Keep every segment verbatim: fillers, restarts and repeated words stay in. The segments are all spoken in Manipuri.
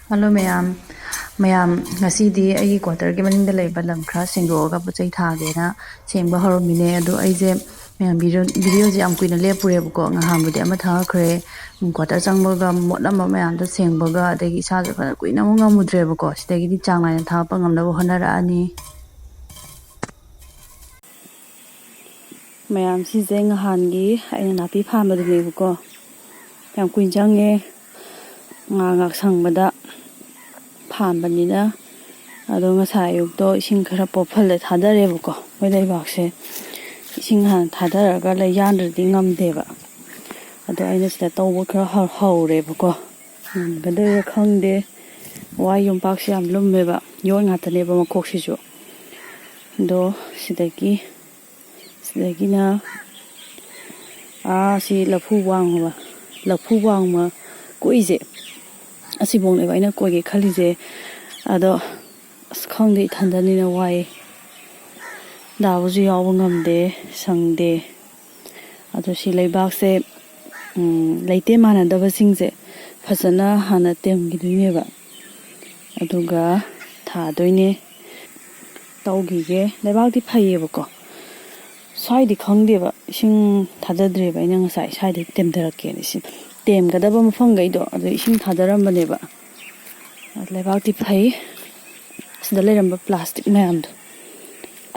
ꯍꯜꯂꯣ ꯃꯌꯥꯝ꯫ ꯃꯌꯥꯝ, ꯉꯁꯤꯗꯤ ꯑꯩꯒꯤ ꯀ꯭ꯋꯥꯇꯔꯒꯤ ꯃꯅꯤꯡꯗ ꯂꯩꯕ ꯂꯝ ꯈꯔ ꯁꯦꯡꯗꯣꯛꯑꯒ ꯄꯣꯠ ꯆꯩ ꯊꯥꯒꯦꯅ ꯁꯦꯡꯕ ꯍꯧꯔꯝꯃꯤꯅꯦ꯫ ꯑꯗꯣ ꯑꯩꯁꯦ, ꯃꯌꯥꯝ, ꯚꯤꯗꯤꯑꯣ, ꯚꯤꯗꯤꯑꯣꯁꯦ ꯌꯥꯝ ꯀꯨꯏꯅ ꯂꯦꯞꯄꯨꯔꯦꯕꯀꯣ꯫ ꯉꯍꯥꯟꯕꯨꯗꯤ ꯑꯃ ꯊꯥꯈ꯭ꯔꯦ꯫ ꯎꯝ, ꯀ꯭ꯋꯥꯇꯔ ꯆꯪꯕꯒ ꯃꯣꯠꯂꯝꯕ ꯃꯌꯥꯝꯗꯣ ꯁꯦꯡꯕꯒ, ꯑꯗꯒꯤ ꯏꯁꯥꯁꯨ ꯐꯖꯅ ꯀꯨꯏꯅ ꯑꯃꯨꯛ ꯉꯝꯃꯨꯗ꯭ꯔꯦꯕꯀꯣ꯫ ꯁꯤꯗꯒꯤꯗꯤ ꯆꯥꯡ ꯅꯥꯏꯅ ꯊꯥꯒꯠꯄ ꯉꯝꯅꯕ ꯍꯣꯠꯅꯔꯛꯑꯅꯤ꯫ ꯃꯌꯥꯝ, ꯁꯤꯁꯦ ꯉꯍꯥꯟꯒꯤ ꯑꯩꯅ ꯅꯥꯄꯤ ꯐꯥꯟꯕꯗꯨꯅꯦꯕꯀꯣ꯫ ꯌꯥꯝ ꯀꯨꯏꯅ ꯆꯪꯉꯦ꯫ ꯉꯥ ꯉꯥꯛ ꯁꯪꯕꯗ ꯐꯥꯟꯕꯅꯤꯅ꯫ ꯑꯗꯣ ꯉꯁꯥꯏ ꯑꯌꯨꯛꯇꯣ ꯏꯁꯤꯡ ꯈꯔ ꯄꯣꯞꯍꯜꯂ ꯊꯥꯗꯔꯦꯕꯀꯣ꯫ ꯃꯣꯏ ꯂꯩꯕꯥꯛꯁꯦ ꯏꯁꯤꯡ ꯍꯥꯟꯅ ꯊꯥꯗꯔꯒ ꯂꯩ ꯌꯥꯟꯗ꯭ꯔꯗꯤ ꯉꯝꯗꯦꯕ꯫ ꯑꯗꯣ ꯑꯩꯅ ꯁꯤꯗ ꯇꯧꯕ ꯈꯔ ꯍꯧ-, ꯍꯧꯔꯦꯕꯀꯣ꯫ ꯉꯝꯒꯗꯣꯏꯔꯥ ꯈꯪꯗꯦ꯫ ꯋꯥ ꯌꯣꯝꯄꯥꯛꯁꯦ ꯌꯥꯝ ꯂꯨꯝꯃꯦꯕ꯫ ꯌꯣꯠ ꯉꯥꯛꯇꯅꯦꯕ ꯃꯈꯣꯛꯁꯤꯁꯨ꯫ ꯑꯗꯣ ꯁꯤꯗꯒꯤ, ꯁꯤꯗꯒꯤꯅ ꯑꯥ ꯁꯤ ꯂꯐꯨ ꯋꯥꯡꯃ, ꯂꯐꯨ ꯋꯥꯡꯃ ꯀꯣꯏꯁꯦ꯫ ꯑꯁꯤꯐꯧꯅꯦꯕ ꯑꯩꯅ ꯀꯣꯏꯒꯦ ꯈꯜꯂꯤꯁꯦ꯫ ꯑꯗꯣ ꯑꯁ ꯈꯪꯗꯦ, ꯏꯊꯟꯗꯅꯤꯅ ꯋꯥꯏ꯫ ꯗꯥꯕꯨꯁꯨ ꯌꯥꯎꯕ ꯉꯝꯗꯦ, ꯁꯪꯗꯦ꯫ ꯑꯗꯣ ꯁꯤ ꯂꯩꯕꯥꯛꯁꯦ, ꯎꯝ, ꯂꯩꯇꯦꯝ ꯃꯥꯟꯅꯗꯕꯁꯤꯡꯁꯦ ꯐꯖꯅ ꯍꯥꯟꯅ ꯇꯦꯝꯈꯤꯗꯣꯏꯅꯦꯕ꯫ ꯑꯗꯨꯒ ꯊꯥꯗꯣꯏꯅꯦ꯫ ꯇꯧꯈꯤꯒꯦ꯫ ꯂꯩꯕꯥꯛꯇꯤ ꯐꯩꯌꯦꯕꯀꯣ꯫ ꯁ꯭ꯋꯥꯏꯗꯤ ꯈꯪꯗꯦꯕ, ꯏꯁꯤꯡ ꯊꯥꯗꯗ꯭ꯔꯦꯕ꯫ ꯑꯩꯅ ꯉꯁꯥꯏ ꯁ꯭ꯋꯥꯏꯗꯩ ꯇꯦꯝꯊꯔꯛꯀꯦꯅ ꯁꯤ ꯇꯦꯝꯒꯗꯕ ꯃꯐꯝꯈꯩꯗꯣ ꯑꯗꯨ ꯏꯁꯤꯡ ꯊꯥꯗꯔꯝꯕꯅꯦꯕ꯫ ꯂꯩꯕꯥꯛꯇꯤ ꯐꯩ꯫ ꯁꯤꯗ ꯂꯩꯔꯝꯕ ꯄ꯭ꯂꯥꯁꯇꯤꯛ ꯃꯌꯥꯝꯗꯣ꯫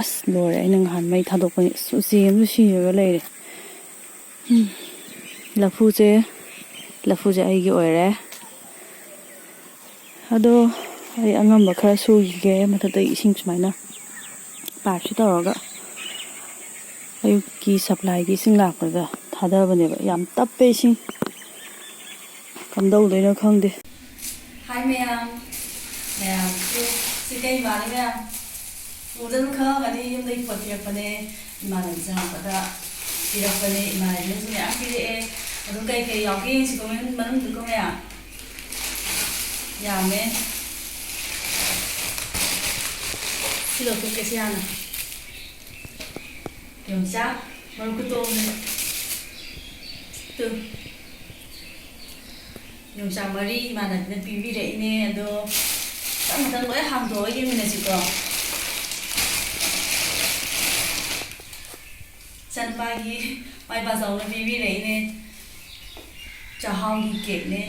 ꯑꯁ, ꯂꯣꯏꯔꯦ, ꯑꯩꯅ ꯉꯍꯥꯟ ꯃꯩ ꯊꯥꯗꯣꯛꯄꯅꯤ꯫ ꯑꯁ, ꯎꯆꯦꯛ ꯑꯃꯁꯨ ꯁꯤꯔꯒ ꯂꯩꯔꯦ꯫ ꯎꯝ꯫ ꯂꯐꯨꯁꯦ, ꯂꯐꯨꯁꯦ ꯑꯩꯒꯤ ꯑꯣꯏꯔꯦ꯫ ꯑꯗꯣ ꯑꯩ ꯑꯉꯝꯕ ꯈꯔ ꯁꯨꯈꯤꯒꯦ꯫ ꯃꯊꯛꯇ ꯏꯁꯤꯡ ꯁꯨꯃꯥꯏꯅ ꯄꯥꯏꯞꯁꯤ ꯇꯧꯔꯒ ꯑꯌꯨꯛꯀꯤ ꯁꯄ꯭ꯂꯥꯏꯒꯤ ꯏꯁꯤꯡ ꯂꯥꯛꯄꯗ ꯊꯥꯗꯕꯅꯦꯕ꯫ ꯌꯥꯝ ꯇꯞꯄꯦ ꯏꯁꯤꯡ꯫ ꯀꯝꯗꯧꯗꯣꯏꯅꯣ ꯈꯪꯗꯦ꯫ ꯍꯥꯏ ꯃꯌꯥꯝ꯫ ꯃꯌꯥꯝ, ꯁꯤ, ꯁꯤ ꯀꯩ ꯃꯥꯜꯂꯤ ꯃꯌꯥꯝ? ꯎꯗꯅ ꯈꯪꯉꯝꯒꯅꯤ, ꯌꯨꯝꯗꯒꯤ ꯄꯣꯠ ꯄꯤꯔꯛꯄꯅꯦ꯫ ꯏꯃꯥꯟꯅꯕꯤ ꯆꯪꯉꯛꯄꯗ ꯄꯤꯔꯛꯄꯅꯦ꯫ ꯏꯃꯥꯟꯅꯕꯤꯅꯁꯨ ꯃꯌꯥꯝ ꯄꯤꯔꯛꯑꯦ꯫ ꯑꯗꯨ ꯀꯩ ꯀꯩ ꯌꯥꯎꯒꯦ ꯌꯦꯡꯁꯤꯀꯣ, ꯃꯅꯨꯡ-, ꯃꯅꯨꯡꯗꯨꯀꯣ ꯃꯌꯥꯝ꯫ ꯌꯥꯝꯃꯦ꯫ ꯁꯤ ꯂꯧꯊꯣꯛꯀꯦ, ꯁꯤ ꯍꯥꯟꯅ꯫ ꯌꯣꯡꯆꯥꯛ ꯃꯔꯨ ꯈꯨꯇꯣꯡꯅꯦ꯫ ꯇꯨ꯫ ꯌꯣꯡꯆꯥꯛ ꯃꯔꯤ ꯏꯃꯥꯟꯅꯕꯤꯅ ꯄꯤꯕꯤꯔꯛꯏꯅꯦ꯫ ꯑꯗꯣ ꯃꯊꯪ ꯃꯊꯪ ꯂꯣꯏ ꯍꯥꯡꯗꯣꯛꯑꯒ ꯌꯦꯡꯃꯤꯟꯅꯁꯤꯀꯣ꯫ ꯏꯆꯥꯅꯨꯄꯥꯒꯤ ꯃꯥꯏ ꯕꯥꯖꯧꯅ ꯄꯤꯕꯤꯔꯛꯏꯅꯦ꯫ ꯆꯥꯛꯍꯥꯎꯒꯤ ꯀꯦꯛꯅꯦ꯫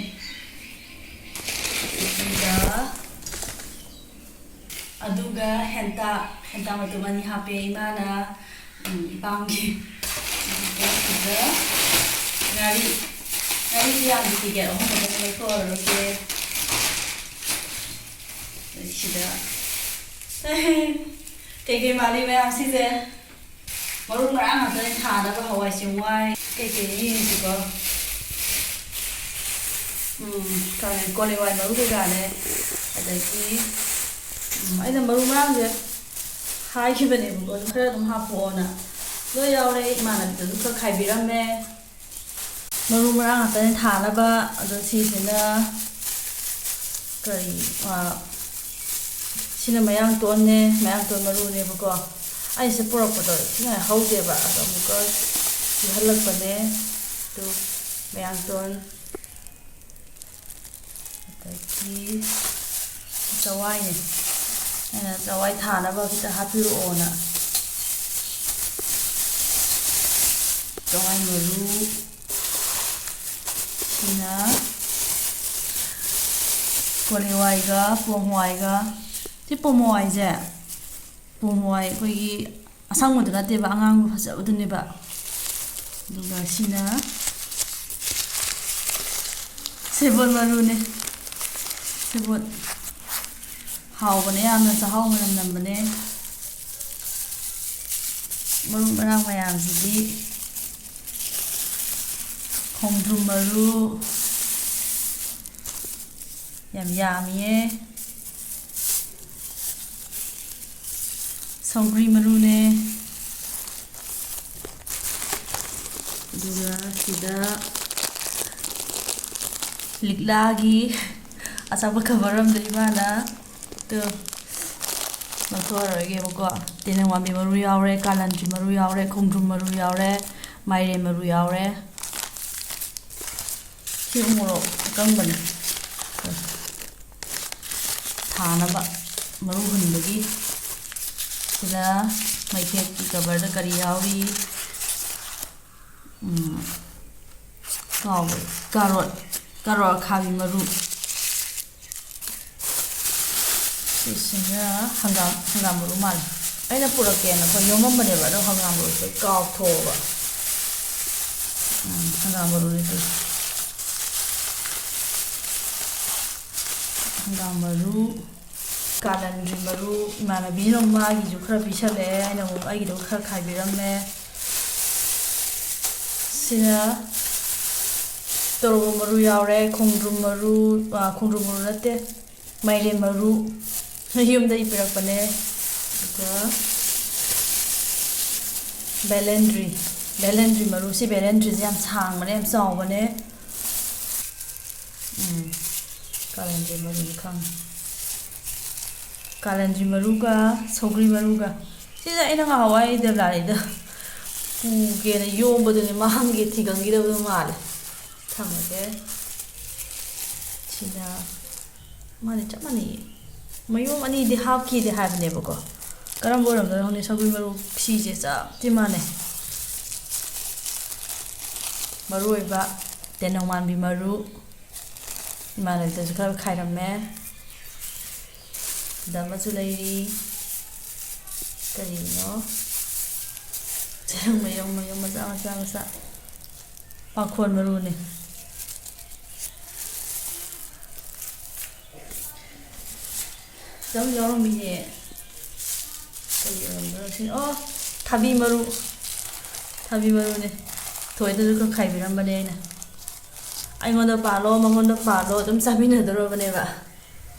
ꯑꯗꯨꯒ ꯑꯗꯨꯒ ꯍꯦꯟꯇꯥꯛ, ꯍꯦꯟꯇꯥꯛ ꯃꯇꯨꯝ ꯑꯅꯤ ꯍꯥꯞꯄꯦ ꯏꯃꯥꯅ꯫ ꯎꯝ, ꯏꯄꯥꯝꯒꯤ꯫ ꯑꯗꯨꯒ ꯉꯥꯔꯤ, ꯉꯥꯔꯤꯁꯤ ꯌꯥꯝꯗꯤ ꯄꯤꯒꯦ, ꯑꯍꯨꯝ ꯈꯛꯇꯪ ꯂꯧꯊꯣꯛꯑꯔꯣꯏꯒꯦ꯫ ꯑꯗꯩ ꯁꯤꯗ ꯀꯩꯀꯩ ꯃꯥꯜꯂꯤ ꯃꯌꯥꯝ ꯁꯤꯁꯦ? ꯃꯔꯨ ꯃꯔꯥꯡ ꯉꯥꯛꯇꯅꯦ ꯊꯥꯅꯕ, ꯍꯋꯥꯏ ꯆꯦꯡꯋꯥꯏ ꯀꯩꯀꯩꯅꯣ ꯌꯦꯡꯁꯤꯀꯣ꯫ ꯎꯝ, ꯀꯣꯂꯤ ꯍꯋꯥꯏ ꯃꯔꯨ ꯀꯩꯀꯥꯅꯦ꯫ ꯑꯗꯒꯤ, ꯎꯝ, ꯑꯩꯅ ꯃꯔꯨ ꯃꯔꯥꯡꯁꯦ ꯍꯥꯏꯈꯤꯕꯅꯦꯕꯀꯣ, ꯑꯗꯨ ꯈꯔ ꯑꯗꯨꯝ ꯍꯥꯞꯄꯛꯑꯣꯅ꯫ ꯂꯣꯏ ꯌꯥꯎꯔꯦ, ꯏꯃꯥꯟꯅꯕꯤꯗꯁꯨ ꯈꯔ ꯈꯥꯏꯕꯤꯔꯝꯃꯦ꯫ ꯃꯔꯨ ꯃꯔꯥꯡ ꯉꯥꯛꯇꯅꯦ ꯊꯥꯅꯕ꯫ ꯑꯗꯣ ꯁꯤꯁꯤꯅ ꯀꯔꯤ, ꯑ, ꯁꯤꯅ ꯃꯌꯥꯡꯇꯣꯟꯅꯦ, ꯃꯌꯥꯡꯇꯣꯟ ꯃꯔꯨꯅꯦꯕꯀꯣ꯫ ꯑꯩꯁꯦ ꯄꯨꯔꯛꯄꯗꯣ ꯁꯤꯅ ꯍꯧꯗꯦꯕ, ꯑꯗꯣ ꯑꯃꯨꯛꯀ ꯄꯤꯍꯜꯂꯛꯄꯅꯦ꯫ ꯑꯗꯨ ꯃꯌꯥꯡꯇꯣꯟ, ꯑꯗꯒꯤ ꯆꯋꯥꯏꯅꯦ꯫ ꯑꯩꯅ ꯆꯋꯥꯏ ꯊꯥꯅꯕ ꯈꯤꯇ ꯍꯥꯞꯄꯤꯔꯛꯑꯣꯅ꯫ ꯆꯋꯥꯏ ꯃꯔꯨ꯫ ꯁꯤꯅ ꯀꯣꯂꯤ ꯍꯋꯥꯏꯒ ꯄꯣꯡ ꯍꯋꯥꯏꯒ꯫ ꯁꯤ ꯄꯣꯡ ꯍꯋꯥꯏꯁꯦ, ꯄꯣꯡ ꯍꯋꯥꯏ ꯑꯩꯈꯣꯏꯒꯤ ꯑꯁꯪꯕꯗꯨ ꯅꯠꯇꯦꯕ, ꯑꯉꯥꯡꯕ ꯐꯖꯕꯗꯨꯅꯦꯕ꯫ ꯑꯗꯨꯒ ꯁꯤꯅ ꯁꯦꯕꯣꯠ ꯃꯔꯨꯅꯦ꯫ ꯁꯦꯕꯣꯠ ꯍꯥꯎꯕꯅꯦ ꯌꯥꯝꯅ, ꯆꯥꯛꯍꯥꯎ ꯃꯅꯝ ꯅꯝꯕꯅꯦ꯫ ꯃꯔꯨ ꯃꯔꯥꯡ ꯃꯌꯥꯝꯁꯤꯗꯤ ꯈꯣꯡꯗ꯭ꯔꯨꯝ ꯃꯔꯨ ꯌꯥꯝ ꯌꯥꯝꯃꯤꯌꯦ꯫ ꯁꯧꯒ꯭ꯔꯤ ꯃꯔꯨꯅꯦ꯫ ꯑꯗꯨꯒ ꯁꯤꯗ ꯂꯤꯛꯂꯥꯒꯤ ꯑꯆꯥꯄꯣꯠ cover ꯑꯃꯗ ꯏꯃꯥꯅ ꯇꯨ ꯂꯧꯊꯣꯛꯑꯔꯣꯏꯒꯦꯕꯀꯣ꯫ ꯇꯦꯅꯧꯋꯥꯝꯕꯤ ꯃꯔꯨ ꯌꯥꯎꯔꯦ, ꯀꯥꯂꯟꯗ꯭ꯔꯤ ꯃꯔꯨ ꯌꯥꯎꯔꯦ, ꯈꯣꯡꯗ꯭ꯔꯨꯝ ꯃꯔꯨ ꯌꯥꯎꯔꯦ, ꯃꯥꯏꯔꯦꯟ ꯃꯔꯨ ꯌꯥꯎꯔꯦ꯫ ꯁꯤ ꯎꯃꯣꯔꯣꯛ ꯑꯀꯪꯕꯅꯤ꯫ ꯊꯥꯅꯕ ꯃꯔꯨ ꯍꯨꯟꯕꯒꯤ꯫ ꯁꯤꯗ ꯃꯩꯈꯦꯠꯀꯤ ꯀꯕꯔꯗ ꯀꯔꯤ ꯌꯥꯎꯔꯤ? ꯎꯝ, ꯀꯥꯎꯒ꯭ꯔꯦ꯫ ꯀꯥꯔꯣꯠ, ꯀꯥꯔꯣꯠ ꯑꯈꯥꯕꯤ ꯃꯔꯨ꯫ ꯁꯤꯁꯤꯅ ꯍꯪꯒꯥꯝ, ꯍꯪꯒꯥꯝ ꯃꯔꯨ ꯃꯥꯜꯂꯦ꯫ ꯑꯩꯅ ꯄꯨꯔꯛꯀꯦꯅ ꯑꯩꯈꯣꯏ ꯌꯣꯝꯃꯝꯕꯅꯦꯕ, ꯑꯗꯣ ꯍꯪꯒꯥꯝ ꯃꯔꯨꯁꯦ ꯀꯥꯎꯊꯣꯛꯑꯕ꯫ ꯎꯝ, ꯍꯪꯒꯥꯝ ꯃꯔꯨꯅꯦ ꯁꯤ꯫ ꯍꯪꯒꯥꯝ ꯃꯔꯨ, ꯀꯥꯂꯟꯗ꯭ꯔꯤ ꯃꯔꯨ, ꯏꯃꯥꯟꯅꯕꯤꯅ ꯑꯃꯨꯛ ꯃꯥꯒꯤꯁꯨ ꯈꯔ ꯄꯤꯁꯜꯂꯛꯑꯦ, ꯑꯩꯅ ꯑꯃꯨꯛ ꯑꯩꯒꯤꯗꯣ ꯈꯔ ꯈꯥꯏꯕꯤꯔꯝꯃꯦ꯫ ꯁꯤꯅ ꯇꯣꯔꯣꯕꯣꯠ ꯃꯔꯨ ꯌꯥꯎꯔꯦ, ꯈꯣꯡꯗ꯭ꯔꯨꯝ ꯃꯔꯨ, ꯑ, ꯈꯣꯡꯗ꯭ꯔꯨꯝ ꯃꯔꯨ ꯅꯠꯇꯦ, ꯃꯥꯏꯔꯦꯟ ꯃꯔꯨ ꯌꯨꯝꯗꯒꯤ ꯄꯤꯔꯛꯄꯅꯦ꯫ ꯑꯗꯨꯒ ꯕꯦꯂꯦꯟꯗ꯭ꯔꯤ, ꯕꯦꯂꯦꯟꯗ꯭ꯔꯤ ꯃꯔꯨ, ꯁꯤ ꯕꯦꯂꯦꯟꯗ꯭ꯔꯤꯁꯦ ꯌꯥꯝ ꯁꯥꯡꯕꯅꯦ, ꯌꯥꯝ ꯆꯥꯎꯕꯅꯦ꯫ ꯎꯝ, ꯀꯥꯂꯦꯟꯗ꯭ꯔꯤ ꯃꯔꯨꯅꯤ ꯈꯪꯉꯦ꯫ ꯀꯥꯂꯦꯟꯗ꯭ꯔꯤ ꯃꯔꯨꯒ ꯁꯧꯒ꯭ꯔꯤ ꯃꯔꯨꯒ꯫ ꯁꯤꯁꯦ ꯑꯩꯅ ꯉꯍꯥꯟꯋꯥꯏ ꯗꯦꯕꯂꯥꯂꯤꯗ ꯄꯨꯒꯦꯅ ꯌꯣꯝꯕꯗꯨꯅꯦ, ꯃꯥꯡꯒꯦ ꯊꯤꯒꯟꯈꯤꯗꯕꯗꯣ ꯃꯥꯜꯂꯦ꯫ ꯊꯝꯃꯒꯦ꯫ ꯁꯤꯅ ꯃꯥꯅꯦ, ꯆꯞ ꯃꯥꯟꯅꯩꯌꯦ꯫ ꯃꯌꯣꯝ ꯑꯅꯤꯗꯤ ꯍꯥꯞꯈꯤꯗꯦ ꯍꯥꯏꯕꯅꯦꯕꯀꯣ꯫ ꯀꯔꯝꯕ ꯑꯣꯏꯔꯝꯗꯣꯏꯅꯣ ꯈꯪꯗꯦ, ꯁꯧꯒ꯭ꯔꯤ ꯃꯔꯨ ꯁꯤꯁꯦ ꯆꯞꯇꯤ ꯃꯥꯟꯅꯩ꯫ ꯃꯔꯨ ꯑꯣꯏꯕ ꯇꯦꯅꯧ ꯃꯥꯟꯕꯤ ꯃꯔꯨ꯫ ꯏꯃꯥꯟꯅꯕꯤꯗꯁꯨ ꯈꯔ ꯈꯥꯏꯔꯝꯃꯦ꯫ ꯁꯤꯗ ꯑꯃꯁꯨ ꯂꯩꯔꯤ꯫ ꯀꯔꯤꯅꯣ? ꯆꯦꯔꯪ ꯃꯌꯣꯝ ꯃꯌꯣꯝ ꯃꯆꯥ ꯃꯆꯥ ꯃꯆꯥ꯫ ꯄꯥꯡꯈꯣꯟ ꯃꯔꯨꯅꯦ꯫ ꯁꯤꯗ ꯑꯃ ꯌꯥꯎꯔꯝꯃꯤꯅꯦ꯫ ꯀꯔꯤ ꯑꯣꯏꯔꯝꯗꯣꯏꯅꯣ ꯁꯤ? ꯑꯣ, ꯊꯕꯤ ꯃꯔꯨ꯫ ꯊꯕꯤ ꯃꯔꯨꯅꯦ꯫ ꯊꯣꯏꯗꯁꯨ ꯈꯔ ꯈꯥꯏꯕꯤꯔꯝꯕꯅꯦ ꯑꯩꯅ꯫ ꯑꯩꯉꯣꯟꯗ ꯄꯥꯜꯂꯣ, ꯃꯉꯣꯟꯗ ꯄꯥꯜꯂꯣ ꯑꯗꯨꯝ ꯆꯥꯃꯤꯟꯅꯗꯣꯔꯕꯅꯦꯕ꯫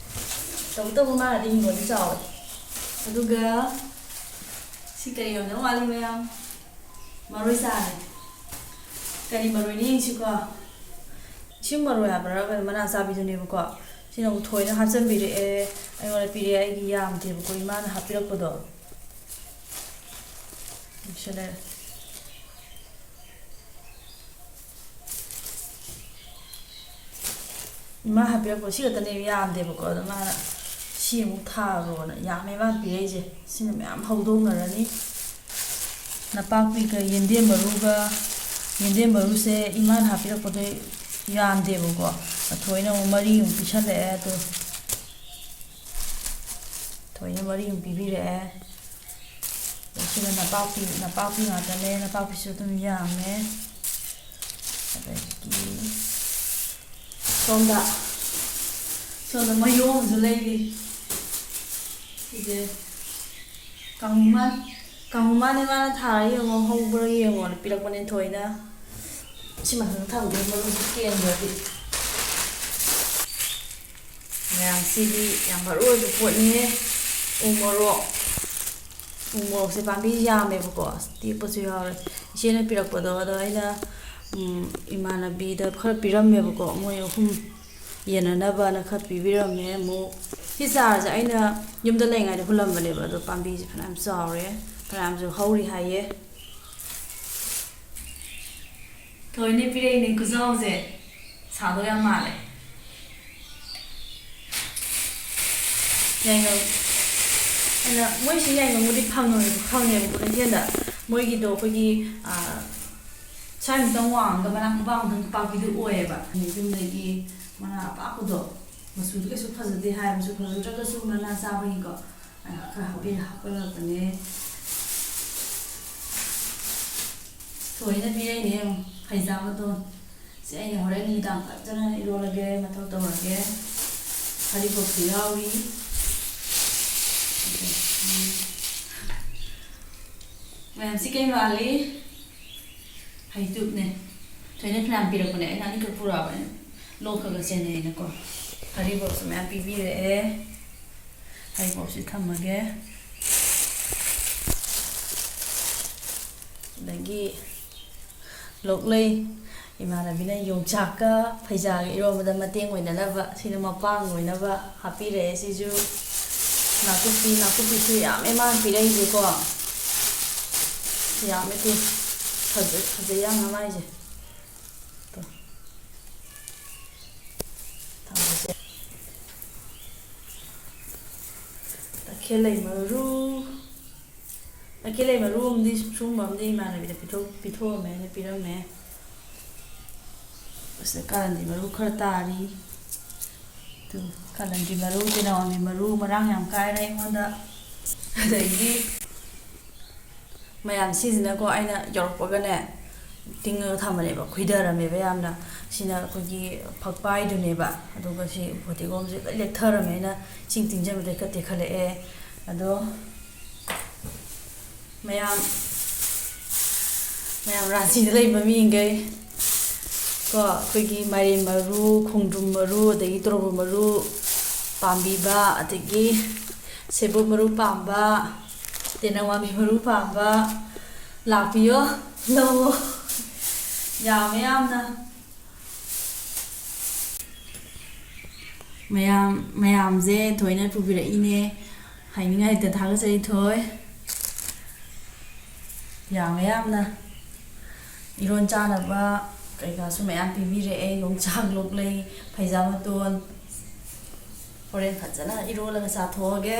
ꯇꯧꯕꯇꯕꯨ ꯃꯥꯅꯗꯤ ꯍꯤꯡꯒꯣꯜꯗꯤ ꯆꯥꯎꯋꯦ꯫ ꯑꯗꯨꯒ ꯁꯤ ꯀꯔꯤ ꯑꯣꯏꯔꯝꯗꯧ ꯃꯥꯜꯂꯤ ꯃꯌꯥꯝ? ꯃꯔꯣꯏ ꯆꯥꯔꯦ꯫ ꯀꯔꯤ ꯃꯔꯣꯏꯅꯣ ꯌꯦꯡꯁꯤꯀꯣ꯫ ꯏꯁꯤꯡ ꯃꯔꯣꯏ ꯍꯥꯏꯕ꯭ꯔꯥ ꯀꯩꯅꯣ, ꯃꯅꯥ ꯆꯥꯕꯤꯗꯨꯅꯦꯕꯀꯣ꯫ ꯁꯤꯅ ꯑꯃꯨꯛ ꯊꯣꯏꯅ ꯍꯥꯞꯆꯤꯟꯕꯤꯔꯛꯑꯦ꯫ ꯑꯩꯉꯣꯟꯗ ꯄꯤꯔꯛꯑꯦ, ꯑꯩꯒꯤ ꯌꯥꯝꯗꯦꯕꯀꯣ, ꯏꯃꯥꯅ ꯍꯥꯞꯄꯤꯔꯛꯄꯗꯣ꯫ ꯁꯤ ꯂꯩꯔꯦ꯫ ꯏꯃꯥ ꯍꯥꯞꯄꯤꯔꯛꯄ ꯁꯤ ꯈꯛꯇꯅꯦ, ꯌꯥꯝꯗꯦꯕꯀꯣ꯫ ꯑꯗꯣ ꯃꯥꯅ "ꯁꯤ ꯑꯃꯨꯛ ꯊꯥꯔꯣꯅ" ꯌꯥꯝꯃꯦ ꯃꯥꯅ ꯄꯤꯔꯛꯏꯁꯦ꯫ ꯁꯤꯅ ꯃꯌꯥꯝ ꯍꯧꯗꯣꯛꯅꯔꯅꯤ꯫ ꯅꯄꯥꯛꯄꯤꯒ ꯌꯦꯟꯗꯦꯝ ꯃꯔꯨꯒ, ꯌꯦꯟꯗꯦꯝ ꯃꯔꯨꯁꯦ ꯏꯃꯥꯅ ꯍꯥꯞꯄꯤꯔꯛꯄꯗꯣ ꯌꯥꯝꯗꯦꯕꯀꯣ꯫ ꯊꯣꯏꯅ ꯑꯃꯨꯛ ꯃꯔꯤꯃꯨꯛ ꯄꯤꯁꯜꯂꯛꯑꯦ꯫ ꯑꯗꯣ ꯊꯣꯏꯅ ꯃꯔꯤꯃꯨꯛ ꯄꯤꯕꯤꯔꯛꯑꯦ꯫ ꯑꯗꯣ ꯁꯤꯅ ꯅꯄꯥꯛꯄꯤ, ꯅꯄꯥꯛꯄꯤ ꯉꯥꯛꯇꯅꯦ꯫ ꯅꯄꯥꯛꯄꯤꯁꯨ ꯑꯗꯨꯝ ꯌꯥꯝꯃꯦ꯫ ꯑꯗꯒꯤ ꯁꯣꯝꯗ, ꯁꯣꯝꯗ ꯃꯌꯣꯝꯁꯨ ꯂꯩꯔꯤ꯫ ꯁꯤꯁꯦ ꯀꯥꯡꯃꯥꯟ, ꯀꯥꯡꯃꯥꯟꯅꯦ꯫ ꯃꯥꯅ "ꯊꯥꯔ ꯌꯦꯡꯉꯣ, ꯍꯧꯕ꯭ꯔꯥ ꯌꯦꯡꯉꯣꯅ" ꯄꯤꯔꯛꯄꯅꯦ ꯊꯣꯏꯅ꯫ ꯁꯤ ꯃꯊꯪ ꯊꯝꯒꯦ, ꯃꯔꯨꯁꯤ ꯀꯦꯟꯈ꯭ꯔꯗꯤ꯫ ꯃꯌꯥꯝꯁꯤꯗꯤ ꯌꯥꯝ ꯃꯔꯨ ꯑꯣꯏꯕ ꯄꯣꯠꯅꯤꯍꯦ꯫ ꯎ ꯃꯣꯔꯣꯛ꯫ ꯎ ꯃꯣꯔꯣꯛꯁꯦ ꯄꯥꯝꯕꯤ ꯌꯥꯝꯃꯦꯕꯀꯣ, ꯑꯁ, ꯇꯦꯛꯄꯁꯨ ꯌꯥꯎꯔꯦ꯫ ꯏꯆꯦꯅ ꯄꯤꯔꯛꯄꯗꯣ, ꯑꯗꯣ ꯑꯩꯅ, ꯎꯝ, ꯏꯃꯥꯟꯅꯕꯤꯗ ꯈꯔ ꯄꯤꯔꯝꯃꯦꯕꯀꯣ, ꯃꯣꯏ ꯑꯍꯨꯝ ꯌꯦꯟꯅꯅꯕꯅ ꯈꯔ ꯄꯤꯕꯤꯔꯝꯃꯦ꯫ ꯑꯃꯨꯛ ꯁꯤ ꯆꯥꯔꯁꯦ ꯑꯩꯅ ꯌꯨꯝꯗ ꯂꯩꯉꯩꯗ ꯍꯨꯜꯂꯝꯕꯅꯦꯕ, ꯑꯗꯣ ꯄꯥꯝꯕꯤꯁꯦ ꯐꯅꯌꯥꯝ ꯆꯥꯎꯔꯦ, ꯐꯅꯌꯥꯝꯁꯨ ꯍꯧꯔꯤ ꯍꯥꯏꯌꯦ꯫ ꯊꯣꯏꯅ ꯄꯤꯔꯛꯏꯅꯦ ꯈꯨꯆꯥꯎꯁꯦ꯫ ꯁꯥꯗꯧ ꯌꯥꯝ ꯃꯥꯜꯂꯦ꯫ ꯌꯥꯏꯉꯪ꯫ ꯑꯗ ꯃꯣꯏꯁꯤ ꯌꯥꯏꯉꯪꯕꯨꯗꯤ ꯐꯪꯉꯦ-, ꯐꯪꯉꯦꯕꯀꯣ ꯀꯩꯊꯦꯜꯗ꯫ ꯃꯣꯏꯒꯤꯗꯣ ꯑꯩꯈꯣꯏꯒꯤ, ꯑꯥ, ꯁ꯭ꯋꯥꯏꯃꯨꯛꯇꯪ ꯋꯥꯡꯉꯒ ꯃꯅꯥꯛ ꯃꯄꯥꯟꯗꯪ ꯄꯥꯛꯄꯤꯗꯨ ꯑꯣꯏꯌꯦꯕ꯫ ꯌꯨꯝꯗꯒꯤ ꯃꯅꯥ ꯑꯄꯥꯛꯄꯗꯣ, ꯃꯆꯨꯗꯤ ꯀꯩꯁꯨ ꯐꯖꯗꯦ ꯍꯥꯏ, ꯃꯆꯨ ꯐꯖꯗ꯭ꯔꯒꯁꯨ ꯃꯅꯥ ꯆꯥꯕꯒꯤꯀꯣ, ꯑꯩꯅ ꯈꯔ ꯍꯥꯞꯄꯤ-, ꯍꯥꯞꯀꯠꯂꯛꯄꯅꯦ꯫ ꯊꯣꯏꯅ ꯄꯤꯔꯛꯏꯅꯦ ꯌꯦꯡꯉꯣ, ꯐꯩꯖꯥꯛ ꯃꯇꯣꯟ꯫ ꯁꯤ ꯑꯩꯅ ꯍꯣꯔꯦꯟ ꯅꯨꯃꯤꯗꯥꯡ ꯐꯖꯅ ꯏꯔꯣꯜꯂꯒꯦ, ꯃꯊꯧ ꯇꯧꯔꯒꯦ꯫ ꯍꯔꯤꯕꯣꯞꯁꯨ ꯌꯥꯎꯔꯤ꯫ ꯃꯌꯥꯝꯁꯤ ꯀꯩ ꯃꯥꯜꯂꯤ? ꯍꯩꯇꯨꯞꯅꯦ꯫ ꯊꯣꯏꯅ ꯐꯅꯌꯥꯝ ꯄꯤꯔꯛꯄꯅꯦ, ꯑꯩꯅ ꯑꯅꯤꯈꯛ ꯄꯨꯔꯛꯑꯕꯅꯦ꯫ ꯂꯣꯛ ꯈꯔ ꯈꯔ ꯆꯦꯟꯅꯩꯅꯀꯣ꯫ ꯍꯔꯤꯕꯣꯞꯁꯨ ꯃꯌꯥꯝ ꯄꯤꯕꯤꯔꯛꯑꯦ꯫ ꯍꯔꯤꯕꯣꯞꯁꯤ ꯊꯝꯃꯒꯦ꯫ ꯑꯗꯒꯤ ꯂꯣꯛꯂꯩ, ꯏꯃꯥꯟꯅꯕꯤꯅ ꯌꯣꯡꯆꯥꯛꯀ ꯐꯩꯖꯥꯒ ꯏꯔꯣꯟꯕꯗ ꯃꯇꯦꯡ ꯑꯣꯏꯅꯅꯕ, ꯁꯤꯅ ꯃꯄꯥꯡ ꯑꯣꯏꯅꯕ ꯍꯥꯞꯄꯤꯔꯛꯑꯦ꯫ ꯁꯤꯁꯨ ꯅꯥꯀꯨꯞꯄꯤ, ꯅꯥꯀꯨꯞꯄꯤꯁꯨ ꯌꯥꯝꯃꯦ ꯃꯥꯅ ꯄꯤꯔꯛꯏꯁꯦꯀꯣ꯫ ꯌꯥꯝꯃꯦ ꯇꯨ꯫ ꯐꯖꯩ, ꯐꯖꯩ ꯌꯥꯝꯅ ꯃꯥꯏꯁꯦ꯫ ꯇꯣ꯫ ꯈꯦꯂꯩ ꯃꯔꯨ, ꯈꯦꯂꯩ ꯃꯔꯨ ꯑꯃꯗꯤ ꯁꯨꯝꯕ ꯑꯃꯗꯤ ꯏꯃꯥꯟꯅꯕꯤꯗ ꯄꯤꯊꯣꯛ-, ꯄꯤꯊꯣꯛꯑꯝꯃꯦ, ꯑꯩꯅ ꯄꯤꯔꯝꯃꯦ꯫ ꯑꯁꯤꯗ ꯀꯥꯂꯟꯗꯤ ꯃꯔꯨ ꯈꯔ ꯇꯥꯔꯤ꯫ ꯑꯗꯨ ꯀꯥꯂꯟꯗꯤ ꯃꯔꯨ, ꯇꯦꯅꯋꯥꯡꯕꯤ ꯃꯔꯨ ꯃꯔꯥꯡ ꯌꯥꯝ ꯀꯥꯏꯔꯦ ꯑꯩꯉꯣꯟꯗ꯫ ꯑꯗꯒꯤ ꯃꯌꯥꯝ ꯁꯤꯁꯤꯅꯀꯣ, ꯑꯩꯅ ꯌꯧꯔꯛꯄꯒꯅꯦ, ꯇꯤꯡꯉꯒ ꯊꯝꯕꯅꯦꯕ, ꯈꯨꯏꯊꯔꯝꯃꯦꯕ ꯌꯥꯝꯅ꯫ ꯁꯤꯅ ꯑꯩꯈꯣꯏꯒꯤ ꯐꯛꯄꯥꯏꯗꯨꯅꯦꯕ꯫ ꯑꯗꯨꯒ ꯁꯤ ꯐꯗꯤꯒꯣꯝꯁꯦ ꯂꯣꯏ ꯂꯦꯛꯊꯔꯝꯃꯦ, ꯑꯩꯅ ꯏꯁꯤꯡ ꯇꯤꯡꯁꯤꯟꯕꯗ ꯈꯔ ꯇꯦꯛꯈꯠꯂꯛꯑꯦ꯫ ꯑꯗꯣ ꯃꯌꯥꯝ, ꯃꯌꯥꯝ ꯔꯥꯟꯆꯤꯗ ꯂꯩꯕ ꯃꯤꯈꯩ ꯀꯣ, ꯑꯩꯈꯣꯏꯒꯤ ꯃꯥꯏꯔꯦꯟ ꯃꯔꯨ, ꯈꯣꯡꯗ꯭ꯔꯨꯝ ꯃꯔꯨ, ꯑꯗꯒꯤ ꯇꯣꯔꯣꯕꯣꯠ ꯃꯔꯨ ꯄꯥꯝꯕꯤꯕ, ꯑꯗꯒꯤ ꯁꯦꯕꯣꯠ ꯃꯔꯨ ꯄꯥꯝꯕ, ꯇꯦꯅꯋꯥꯡꯕꯤ ꯃꯔꯨ ꯄꯥꯝꯕ ꯂꯥꯛꯄꯤꯌꯣ, ꯂꯧꯑꯣ꯫ ꯌꯥꯝꯃꯦ ꯌꯥꯝꯅ꯫ ꯃꯌꯥꯝ, ꯃꯌꯥꯝꯁꯦ ꯊꯣꯏꯅ ꯄꯨꯕꯤꯔꯛꯏꯅꯦ꯫ ꯍꯥꯏꯅꯤꯡꯉꯥꯏ ꯂꯩꯇꯦ, ꯊꯥꯒꯠꯆꯔꯤ ꯊꯣꯏ꯫ ꯌꯥꯝꯃꯦ ꯌꯥꯝꯅ꯫ ꯏꯔꯣꯟ ꯆꯥꯅꯕ ꯀꯩꯀꯥꯁꯨ ꯃꯌꯥꯝ ꯄꯤꯕꯤꯔꯛꯑꯦ꯫ ꯌꯣꯡꯆꯥꯛ ꯂꯣꯛꯂꯩ, ꯐꯩꯖꯥ ꯃꯇꯣꯟ꯫ ꯍꯣꯔꯦꯟ ꯐꯖꯅ ꯏꯔꯣꯜꯂꯒ ꯆꯥꯊꯣꯛꯑꯒꯦ꯫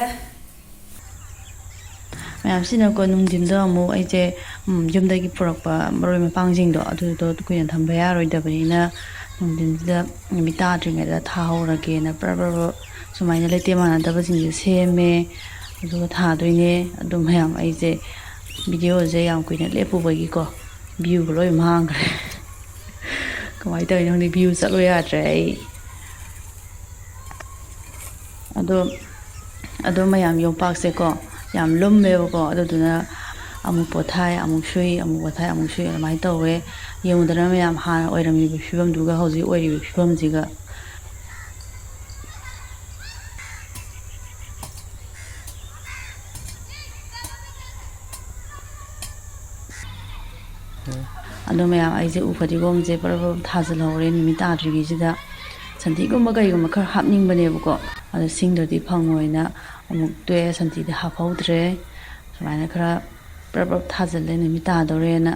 ꯃꯌꯥꯝꯁꯤꯅꯀꯣ, ꯅꯨꯡꯊꯤꯟꯗꯣ ꯑꯃꯨꯛ ꯑꯩꯁꯦ, ꯎꯝ, ꯌꯨꯝꯗꯒꯤ ꯄꯨꯔꯛꯄ ꯃꯔꯣꯏ ꯃꯄꯥꯡꯁꯤꯡꯗꯣ, ꯑꯗꯨꯗꯣ ꯀꯨꯏꯅ ꯊꯝꯕ ꯌꯥꯔꯣꯏꯗꯕꯅꯤꯅ, ꯅꯨꯡꯊꯤꯟꯁꯤꯗ ꯅꯨꯃꯤꯠ ꯇꯥꯗ꯭ꯔꯤꯉꯩꯗ ꯊꯥꯍꯧꯔꯒꯦꯅ ꯄ꯭ꯔꯞ ꯄ꯭ꯔꯞ ꯄ꯭ꯔꯞ ꯁꯨꯃꯥꯏꯅ ꯂꯩꯇꯦꯝ ꯃꯥꯟꯅꯗꯕꯁꯤꯡꯁꯦ ꯁꯦꯝꯃꯦ꯫ ꯑꯗꯨꯒ ꯊꯥꯗꯣꯏꯅꯦ꯫ ꯑꯗꯨ ꯃꯌꯥꯝ, ꯑꯩꯁꯦ ꯚꯤꯗꯤꯑꯣꯁꯦ ꯌꯥꯝ ꯀꯨꯏꯅ ꯂꯦꯞꯄꯨꯕꯒꯤꯀꯣ, ꯚ꯭ꯌꯨꯒ ꯂꯣꯏ ꯃꯥꯡꯈ꯭ꯔꯦ꯫ ꯀꯃꯥꯏꯅ ꯇꯧꯔꯤꯅꯣ ꯈꯪꯗꯦ, ꯚ꯭ꯌꯨ ꯆꯠꯂꯣ ꯌꯥꯗ꯭ꯔꯦ ꯑꯩ꯫ ꯑꯗꯣ, ꯑꯗꯣ ꯃꯌꯥꯝ, ꯌꯣꯝꯄꯥꯛꯁꯦꯀꯣ ꯌꯥꯝ ꯂꯨꯝꯃꯦꯕꯀꯣ, ꯑꯗꯨꯗꯨꯅ ꯑꯃꯨꯛ ꯄꯣꯊꯥꯏ, ꯑꯃꯨꯛ ꯁꯨꯏ, ꯑꯃꯨꯛ ꯄꯣꯊꯥꯏ, ꯑꯃꯨꯛ ꯁꯨꯏ, ꯑꯗꯨꯃꯥꯏꯅ ꯇꯧꯋꯦ꯫ ꯌꯦꯡꯉꯨꯗꯅ ꯃꯌꯥꯝ, ꯍꯥꯟꯅ ꯑꯣꯏꯔꯝꯃꯤꯕ ꯐꯤꯕꯝꯗꯨꯒ ꯍꯧꯖꯤꯛ ꯑꯣꯏꯔꯤꯕ ꯐꯤꯕꯝꯁꯤꯒ꯫ ꯑꯗꯣ ꯃꯌꯥꯝ, ꯑꯩꯁꯦ ꯎ ꯐꯗꯤꯒꯣꯝꯁꯦ ꯄꯔꯞ ꯄꯔꯞ ꯊꯥꯖꯤꯜꯍꯧꯔꯦ ꯅꯨꯃꯤꯠ ꯇꯥꯗ꯭ꯔꯤꯉꯩꯁꯤꯗ꯫ ꯁꯟꯊꯤꯒꯨꯝꯕ ꯀꯩꯒꯨꯝꯕ ꯈꯔ ꯍꯥꯞꯅꯤꯡꯕꯅꯦꯕꯀꯣ, ꯑꯗꯣ ꯁꯤꯡꯗ꯭ꯔꯗꯤ ꯐꯪꯉꯣꯏꯅ ꯑꯃꯨꯛ ꯇꯣꯛꯑꯦ, ꯁꯟꯊꯤꯗꯤ ꯍꯥꯞꯍꯧꯗ꯭ꯔꯦ꯫ ꯁꯨꯃꯥꯏꯅ ꯈꯔ ꯄꯔꯞ ꯄꯔꯞ ꯊꯥꯖꯤꯜꯂꯦ ꯅꯨꯃꯤꯠ ꯇꯥꯗꯧꯔꯦꯅ꯫